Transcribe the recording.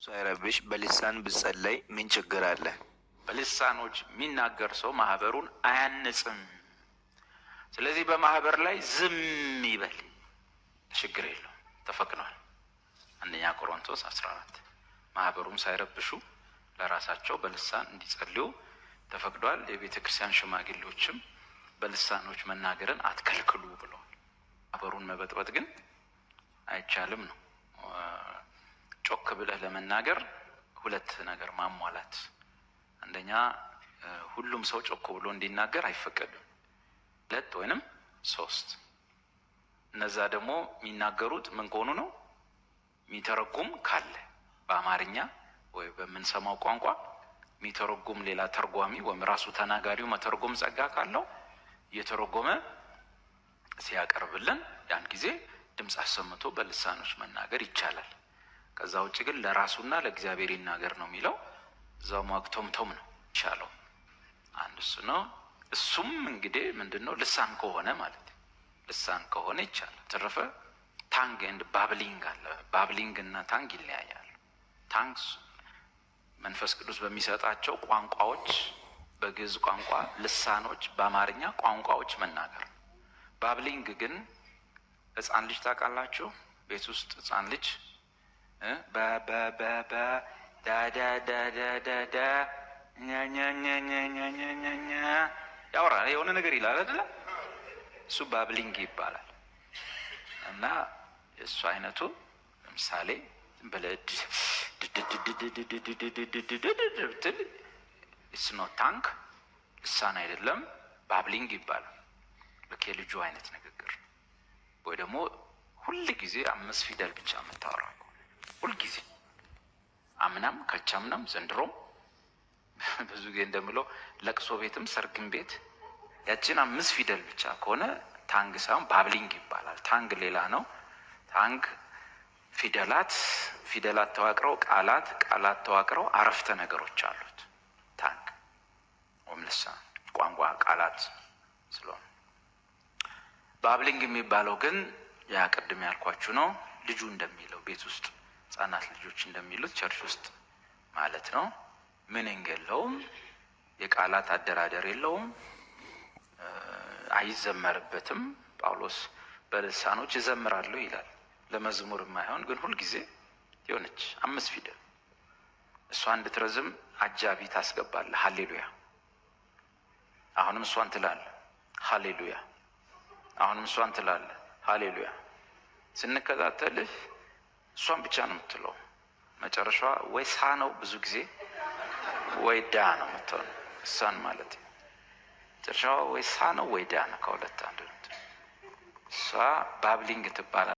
ሳይረብሽ በልሳን ብጸለይ ምን ችግር አለ? በልሳኖች የሚናገር ሰው ማህበሩን አያንጽም። ስለዚህ በማህበር ላይ ዝም ይበል፣ ችግር የለውም፣ ተፈቅዷል። አንደኛ ቆሮንቶስ 14 ማህበሩም ሳይረብሹ ለራሳቸው በልሳን እንዲጸልዩ ተፈቅዷል። የቤተ ክርስቲያን ሽማግሌዎችም በልሳኖች መናገርን አትከልክሉ ብለዋል። ማህበሩን መበጥበጥ ግን አይቻልም ነው። ጮክ ብለህ ለመናገር ሁለት ነገር ማሟላት፣ አንደኛ ሁሉም ሰው ጮክ ብሎ እንዲናገር አይፈቀድም። ሁለት ወይንም ሶስት። እነዛ ደግሞ የሚናገሩት ምን ከሆኑ ነው? የሚተረጉም ካለ በአማርኛ ወይ በምንሰማው ቋንቋ የሚተረጉም ሌላ ተርጓሚ ወይም ራሱ ተናጋሪው መተርጎም ጸጋ ካለው እየተረጎመ ሲያቀርብልን ያን ጊዜ ድምፅ አሰምቶ በልሳኖች መናገር ይቻላል። ከዛ ውጭ ግን ለራሱና ለእግዚአብሔር ይናገር ነው የሚለው። እዛው ማግቶምቶም ነው ይቻለው። አንድ እሱ ነው። እሱም እንግዲህ ምንድን ነው ልሳን ከሆነ ማለት ልሳን ከሆነ ይቻላል። ተረፈ tongue and babbling አለ። Babbling እና tongue ይለያያሉ። Tongues መንፈስ ቅዱስ በሚሰጣቸው ቋንቋዎች፣ በግዕዝ ቋንቋ ልሳኖች፣ በአማርኛ ቋንቋዎች መናገር። Babbling ግን ህፃን ልጅ ታውቃላችሁ፣ ቤት ውስጥ ህፃን ልጅ በ በ በ በ ዳ ዳ ዳ ዳ ዳ ዳ ኛ ኛ ኛ ኛ ኛ ኛ ኛ ኛ ያወራል፣ የሆነ ነገር ይላል አይደለ? እሱ babbling ይባላል። እና እሱ አይነቱ ለምሳሌ ዝም ብለህ ብትል it's not tongue፣ ልሳን አይደለም፣ babbling ይባላል። ልክ የልጁ አይነት ንግግር ወይ ደግሞ ሁል ጊዜ አምስት ፊደል ብቻ የምታወራ ከሆነ፣ ሁል ጊዜ አምናም ካቻምናም ዘንድሮም ብዙ ጊዜ እንደምለው ለቅሶ ቤትም ሰርግም ቤት ያችን አምስት ፊደል ብቻ ከሆነ tongue ሳይሆን babbling ይባላል። Tongue ሌላ ነው። Tongue ፊደላት ፊደላት ተዋቅረው ቃላት፣ ቃላት ተዋቅረው አረፍተ ነገሮች አሉት። Tongue ወይም ልሳን ቋንቋ ቃላት ስለሆነ፣ babbling የሚባለው ግን ያ ቅድም ያልኳችሁ ነው። ልጁ እንደሚለው፣ ቤት ውስጥ ህጻናት ልጆች እንደሚሉት church ውስጥ ማለት ነው። Meaning የለውም። የቃላት አደራደር የለውም። አይዘመርበትም። ጳውሎስ በልሳኖች እዘምራለሁ ይላል። ለመዝሙር የማይሆን ግን ሁልጊዜ የሆነች አምስት ፊደል እሷ እንድትረዝም አጃቢ ታስገባለህ። ሀሌሉያ። አሁንም እሷን ትላለህ። ሀሌሉያ። አሁንም እሷን ትላለህ። ሀሌሉያ። ስንከታተልህ እሷን ብቻ ነው የምትለው። መጨረሻዋ ወይ ሳ ነው ብዙ ጊዜ ወይ ዳ ነው የምትሆነው። እሷን ማለት ነው። መጨረሻዋ ወይ ሳ ነው ወይ ዳ ነው፣ ከሁለት አንዱ ነው። እሷ babbling ትባላለች።